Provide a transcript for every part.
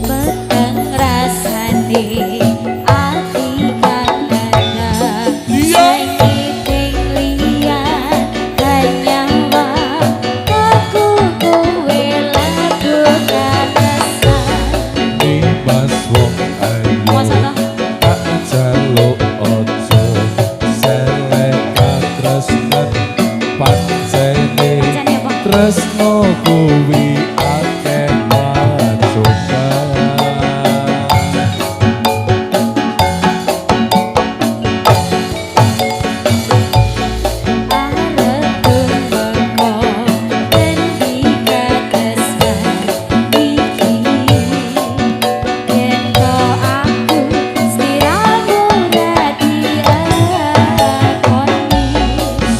Peteng rasane ati kang saiki liyan hanya aku kowe lagu katresnan. Nimas wong ayu, tak jaluk aja seleh katresnan, pancene tresno kuwi akeh pacoban. Arep tumeka endi katresnan iki, yen to aku sliramu ra diakoni.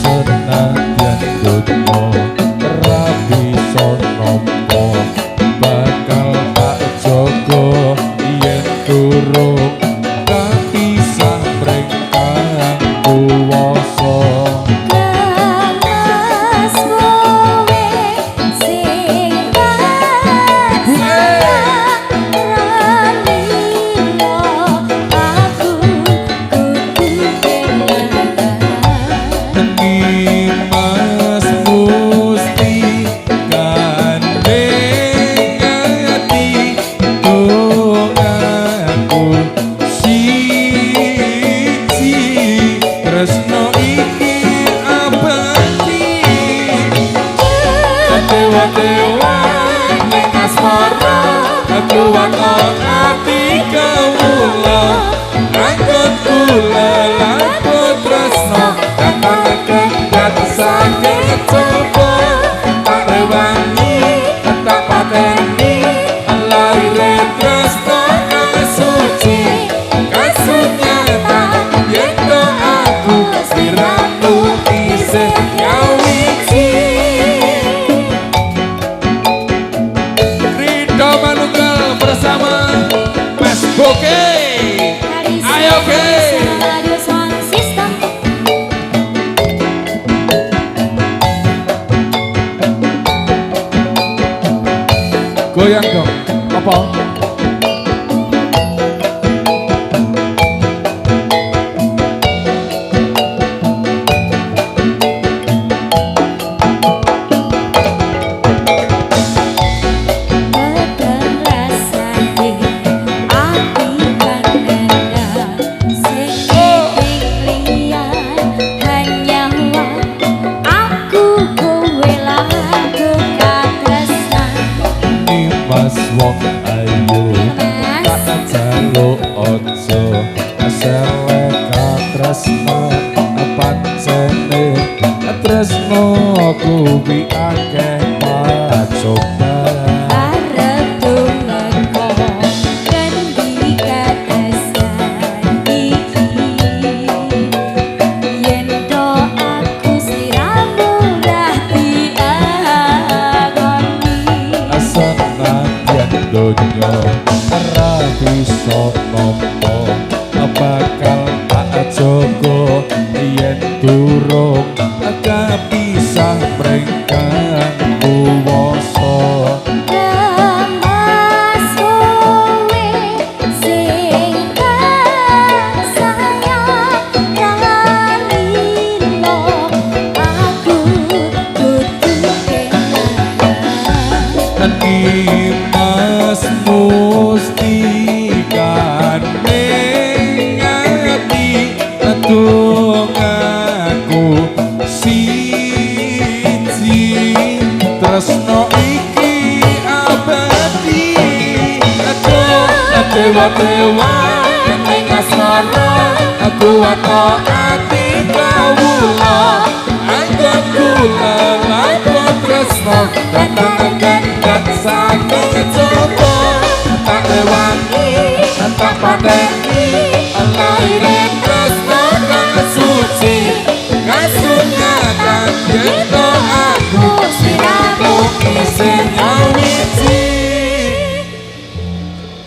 Senadyan donya ra bisa nampa, bakal tak jaga yen durung kapisah mring kang kuwasa. Kemas kowe sing tak sayang ra lilo, aku kudu kelangan. Nimas musti gandeng ati aku siji, tresno iki abadi. Dewa-dewa ning asmara kuwata ati kawula, angkut kula laku tresno kang kengkat saged coba, tak rewangi tak pateni lahire tresno kang suci kasunyatan, yen to aku sliramu isih nyawiji. Ridho Manunggal bersama Mas Boke. Ayo ke. Radio Sound System. Goyang dong. Apa? Peteng rasane ati kang nendang sing liyan hanya aku kowe lagu katresnan. Nimas wong ayu, tak jaluk aja seleh katresnan, pancene tresno kuwi akeh pacoban. Arep tumeka kendi katresnan iki, yen to aku sliramu ra diakoni. Senadyan donya ora bisa nampa, bakal tak jaga yen durung kapisah mring kang kuwasa. Kemas kowe sing tak sayang ra lilo, aku kudu kelangan. Nimas musti gandeng ati aku siji, tresno iki abadi. Dewa-dewa ning asmara kuwata ati kawula, anggot kula laku tresno datang genggat saged coba, tak rewangi tak pateni.